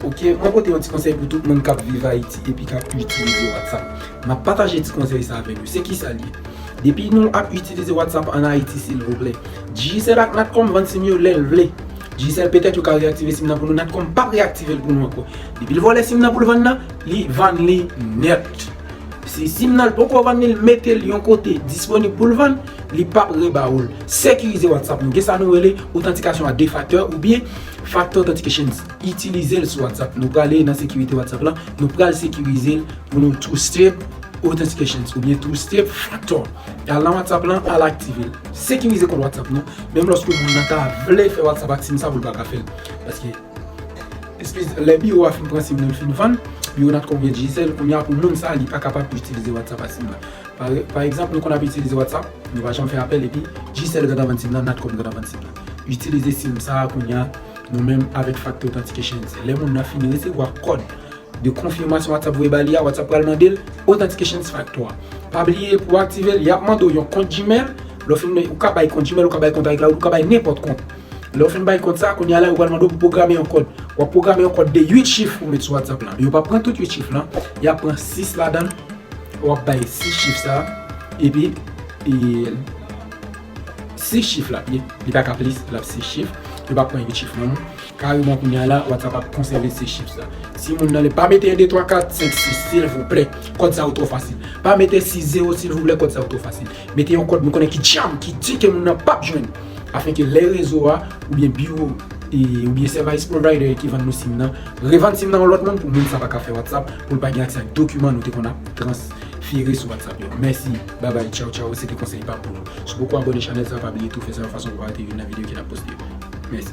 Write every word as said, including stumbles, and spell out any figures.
Ok, mwen pote yon ti konsèy pou tout moun k ap viv Ayiti epi k ap itilize WhatsApp. M ap pataje ti konsèy sa avèk nou. Se kisa l ye? Depi nou ap itilize WhatsApp ann Ayiti, silvouplè, Digicel ak Natcom vann sim yo lè l vle. Digicel petèt yo ka reaktive sim nan pou nou, Natcom p ap reaktive l pou nou ankò. Depi l vòlè sim nan pou l vann nan, li vann li nèt. Si sim nan l poko vann li, l mete l yon kote disponib pou l vann, li p ap reba ou l. Sekirize WhatsApp nou. Gen sa nou rele otantikasyon a de faktè oubyen factor authentication. Itilize l sou WhatsApp. Nou prale nan sekirite WhatsApp lan, nou pral sekirize l pou nou two step authentication oubyen two step factor. Al nan WhatsApp lan, al aktive l. Sekirize kont WhatsApp nou. Menm lòske moun nan ta vle fè WhatsApp ak sim sa pou l pa ka fè l. Paske Eskize, lè biwo a fin pran sim nan, l fin vann, biwo Natcom oubyen Digicel, kounye a pou moun sa, li pa kapab itilize WhatsApp ak sim nan. Pa, pa egzanp, nou konn ap itilize WhatsApp, nou pa janm fè apèl, epi Digicel gentan vann sim nan, Natcom gentan vann sim nan. Itilize sim sa a kounye a, nou menm avèk factor authentication. Lè moun nan fin resevwa kòd de konfimasyon WhatsApp voye ba li a, WhatsApp pral mande l authentication factor a. Pa bliye pou w aktive l, y ap mande w yon kont Gmail. Lè w fin, ou ka bay kont Gmail, ou ka bay kont iCloud, ou ka bay nenpòt kont. Lè w fin bay kòd sa, kounye a la, yo pral mande w pou pwograme yon kòd. W ap pwograme yon kòd de uit chif pou w met sou WhatsApp lan. Yo p ap pran tout uit chif lan. Y ap pran sis ladan l. W ap bay sis chif sa. Epi, e, sis chif l ap ye. Li pa ka plis, l ap sis chif. Yo p ap pran uit chif non. Kareman kounye a la, WhatsApp ap konsève sis chif sa. Si moun nan le pa mete en, de, twa, kat, senk, sis, silvouplè. Kòd sa yo twò fasil. Pa mete sis zewo, silvouplè, kòd sa yo twò fasil. Mete yon kòd nou konnen ki djanm, ki di ke moun nan p ap jwenn. Afenke lè rezo a, oubyen biwo, e, oubyen service provider ki vann nou sim nan, revann sim nan yon lòt moun pou moun sa pa ka fè WhatsApp, pou l pa gen aksè ak dokiman nou te konn ap transfere sou WhatsApp yo. Mèsi, babay, tchaw, tchaw, se te konsèy pa m pou nou. Si w poko abòne chanèl sa, pa bliye tou fè sa yon fason pou w pa rate youn nan videyo ke n ap poste yo. Mèsi.